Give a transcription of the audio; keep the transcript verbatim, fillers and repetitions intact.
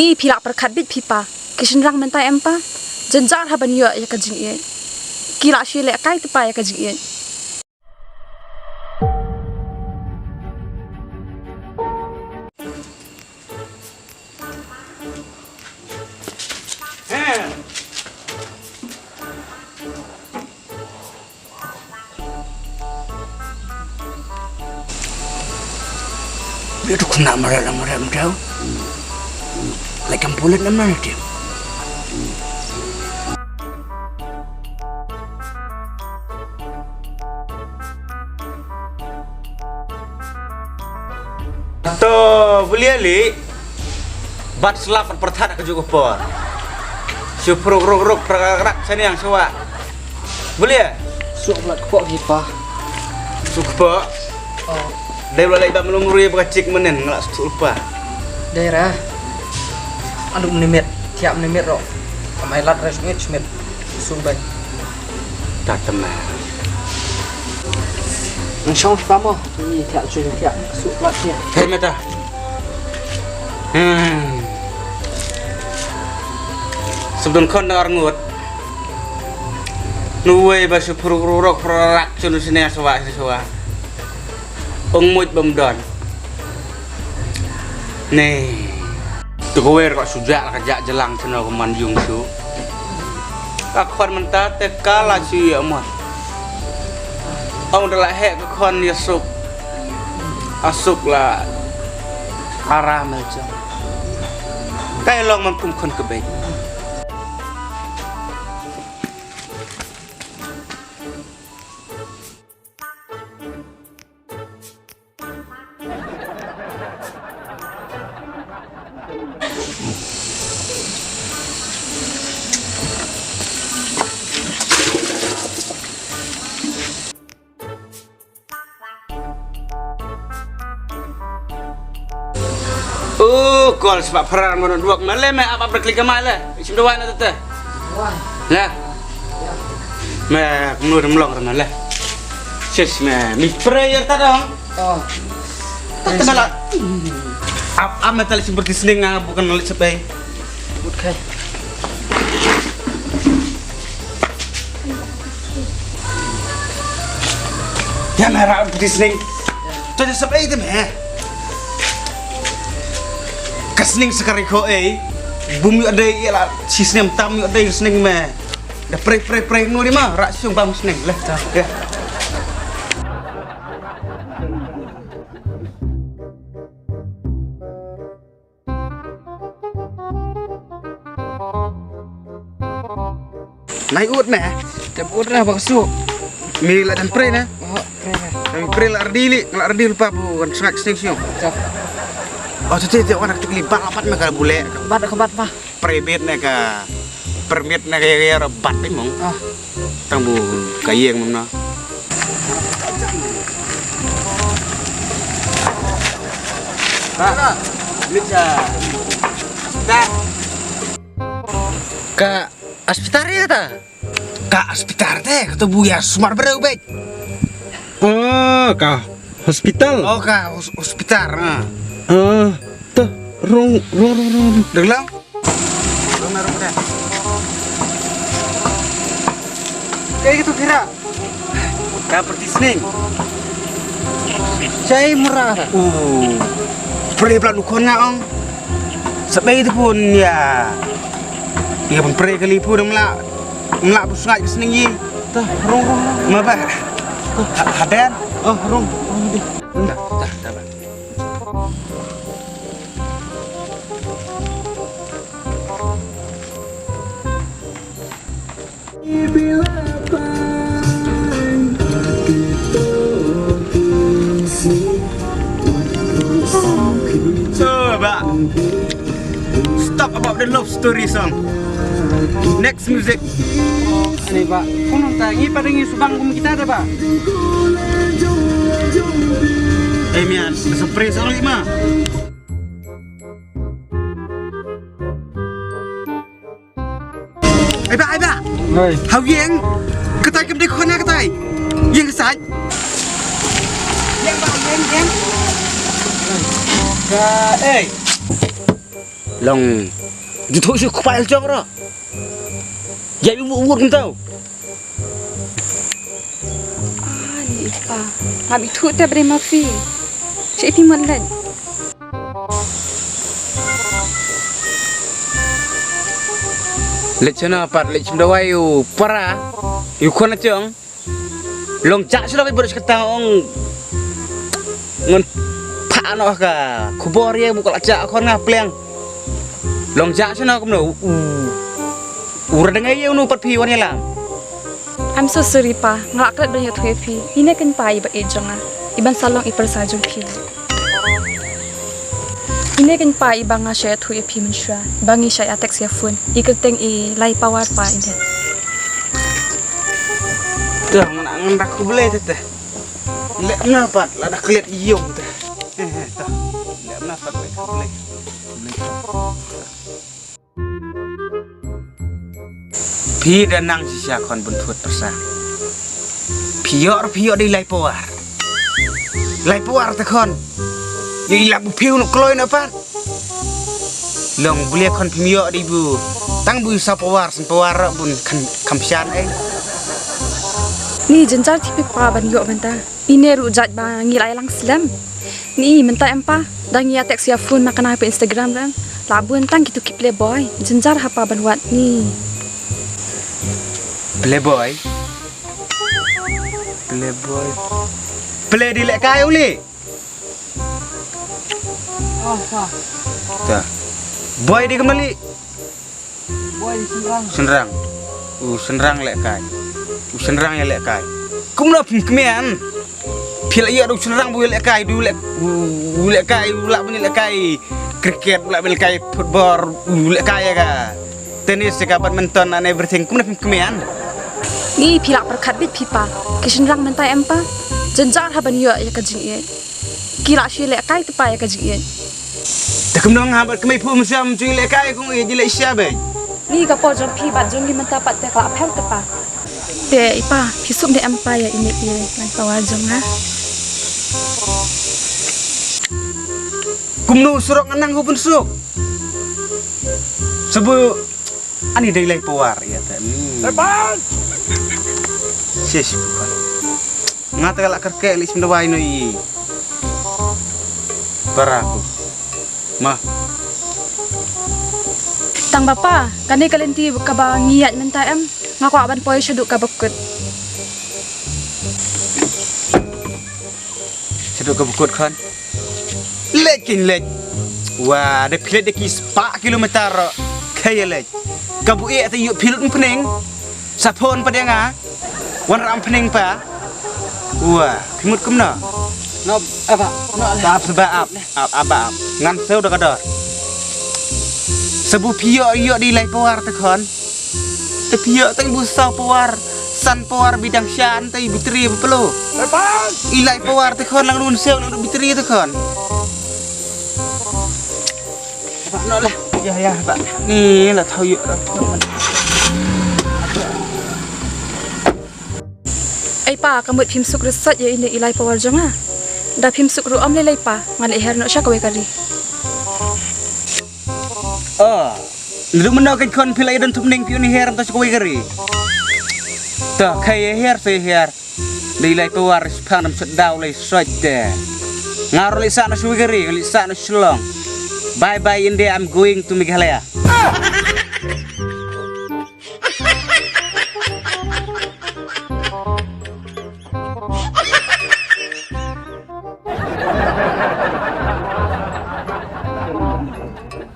Ni phi lah pyrkhat beit phi pa. Ki shynrang mynta em pa, jynjar haba ïoh ïa ka jingïeit. Ki lah shu leh kai te pa ïa ka jingïeit. Bia tu kena mara la mara mtau. Lai kam pulit nam nang tim. To, beli ali. Bat slap pyrthat ka juk por. Shu pruk ruk ruk prak rak sani yang suwa. Beli ya? Suk plat kepok kita. Suk kepok. Oh. Dei bela lei bam lung rui baka cik menen ngelak suk lupa. Dei ra. Aduh menimit, tiap menimit rok. Amai lat res mit mit. Suk bai. Ta tama. Nang shong pamo. Ni tiap suk tiap. Suk plat tiap. Hei meta. Hmm. Sebdon khon da arngut. Nuwei ba shu phruk rurok phrarak chun sne swa swa. Ong muj bam don. Ne. Tu ko wer ko sujak la ka jak jelang chno ko man yung su. Ka khon mynta te ka la shu ïa mon. Ong da la heh ka khon ïa suk. A suk la aram ïa jong. Kai long man kum khon ka bek. Oh, kol sepak peran ngono duak male me ap ap klik kemai le. Isim dua na tete. Le. Me kemlu dem long rena le. Sis me mi prayer ta dong. Oh. Tak kena la. Ap ap me tali seperti sening ah bukan lali sepai. Good kai. Ya me ra putih sning. To ni sep ei te me. Ka sning sekali ko ei. Bum yu adai ila si snem tam yu adai sning me. Da prei prei prei nguri ma ra siung bam sning le. Ya. Nai ut ne? Tep ut ne bak su. Mi la dan pre ne? Oh, pre ne. Kami pre la ardi li, la ardi lupa bu kan sengak sing siung. Cak. Oh, tu tu tu anak tu kali bat apat me ka bule. Bat ka bat pa. Pre bet ne ka. Permit na kaya kaya rabat ni mong. Ah. Tang bu kayeng mong na. Pak, duit sa. Dah. Ka hospital ya ta? Ka hospital te, kata bu ya sumar bereu bet. Oh, ka hospital. Oh, ka hos- hospital. Ah. Ah, tu, rong, rong, rong, rong. Dah lang. Kaei katu phira? Ka pyrthei sning. Chai mura. Oh. Pre pla nukon nga ong. Sabai tu pun ya. Ya pun pre kali pun mla. Mla bu sngai sning yi. Tah, rong, rong, rong. Ma ba. Hadan. Oh, rong, rong di. Tah, tah, tah. So, ba. Stop about the love story song. Next music. Ani ba, phone ta ngi pada ngi subang kum kita da ba. Eh mian, surprise oli ma. Ai ba, ai ba. Oi. Hau yeng. Katai kam dei khona katai. Yeng kasai. Yeng ba, yeng, yeng. Ka, eh. Long ju thuh shu kpai jong ro. Ya yu wut wut ngtau. Ah, ni pa. Ngam ithuh te bre ma phi. Shi phi mon lek. Lek chana pat lek chim dawai u para. Yu khon chong. Long chak shalok i brus kata ong. Ngon pa no ka khubor ye bu ka la chak khon nga pleng. Long chak shalok kumno u. U ra dang ye unu pat phi wan yalam. I'm so sorry pa, nga la klet ban ïathuh ïa phi. Ine kan pa iba e jong nga. Iban salong i persa jong phi. Ine kan pa iba nga sha ïathuh ïa phi mynshuwa. Ba ngi sha ïa text ïa phone. I kyrteng i Lai Pawar pa ine. Tuh, ngan ngan rak khublei te te. Lek na pat la dak klet ïong te. Eh, eh, tuh. Lek na pat lek khublei. Khublei tuh. Phi da nang shisha khon bun thut persa. Phi ïoh, phi ïoh dei Lai Pawar. Lai Pawar te khon. Ïoh i lap bu phi u nuk kloi na pat. Long bu le khon phim ïoh dei bu. Tang bu i sa Pawar, san Pawar bun khan kham shan eh. Ni jynjar ti phi pa ban ïoh mynta. Ine ruh jait ba ngi la ïalang slem. Ni mynta em pa, da ngi ïa text ïa phone na kane pa Instagram rang. La bun tang kitu ki playboy. Jynjar ha pa ban wad ni. Playboy. Playboy. Play di lehkai uli. Oh, pa. Ta. Boy di kembali. Boy, shynrang. Shynrang. U shynrang lehkai. U shynrang ïa lehkai. Kumno phim kmen. Phi la ïa u shynrang bu lehkai, du leh, u lehkai, u lah ban lehkai cricket, u lah ban lehkai football, u lehkai ïa ka tennis, ïa ka badminton and everything. Kumno phim kmen. Ni phi lah pyrkhat bit phi pa. Ki shynrang mynta em pa. Jynjar ha ban ïoh ïa ka jingïeit. Ki lah shu lehkai te pa ïa ka jingïeit. Te kumno nga bad kmai phu mynsiem shu lehkai kong ïeit leh sha beit. Ni ka por jong phi bad jong ngi mynta pat te ka lah pher te pa. Te i pa, phi suk ne em pa ïa ine i Lai Pawar jong nga. Kumno surok nga nang hu pynsuk. Sabu Ani dei Lai Pawar ïa te. Hmm. Lepas. Sis bukan. Nga te la kerkek li sim dawai no i. Para ku. Ma. Tang bapa, kane ka lynti kaba ngi ïaid mynta em. Nga kwah ban poi shaduh kaba kut. Shaduh kaba kut khan. Leit kin leit. Wa, da phi leit da ki spah kilometer ro. Kaya leit. Ka bu eh ta yu phi lut mpning. Sa phone pa dia nga. Wan ram mpning pa. Wa, phi mut kumno. No, apa? No, ap seba ap. Ap, ap, ap. Ngan sew da ka dor. Sabu phi yo yo di Lai Pawar te khon. Te phi ïoh tang bu saw pawar, san pawar bidang shan te i bitri ba pelo. I Lai Pawar te khon lang run sew lang bitri te khon. Ba no lah. Ya, ya, ba. Ni lah thaw ïoh. Ai pa, ka mut phim suk resot ïa ine i Lai Pawar jong nga. Da phim suk ruh ym lei lei pa, nga leh her noh sha kawei ka ri. Oh, ladu mynno kan khon phi la ïa don thupning phi uni her mynta sha kawei ka ri. To, kha ïa her sa ïa her. Dei Lai Pawar is phang dam sat daw lai sot te. Nga ruh leit sah na sha kawei ka ri, leit sah na Shillong. Bye bye India, I'm going to Meghalaya.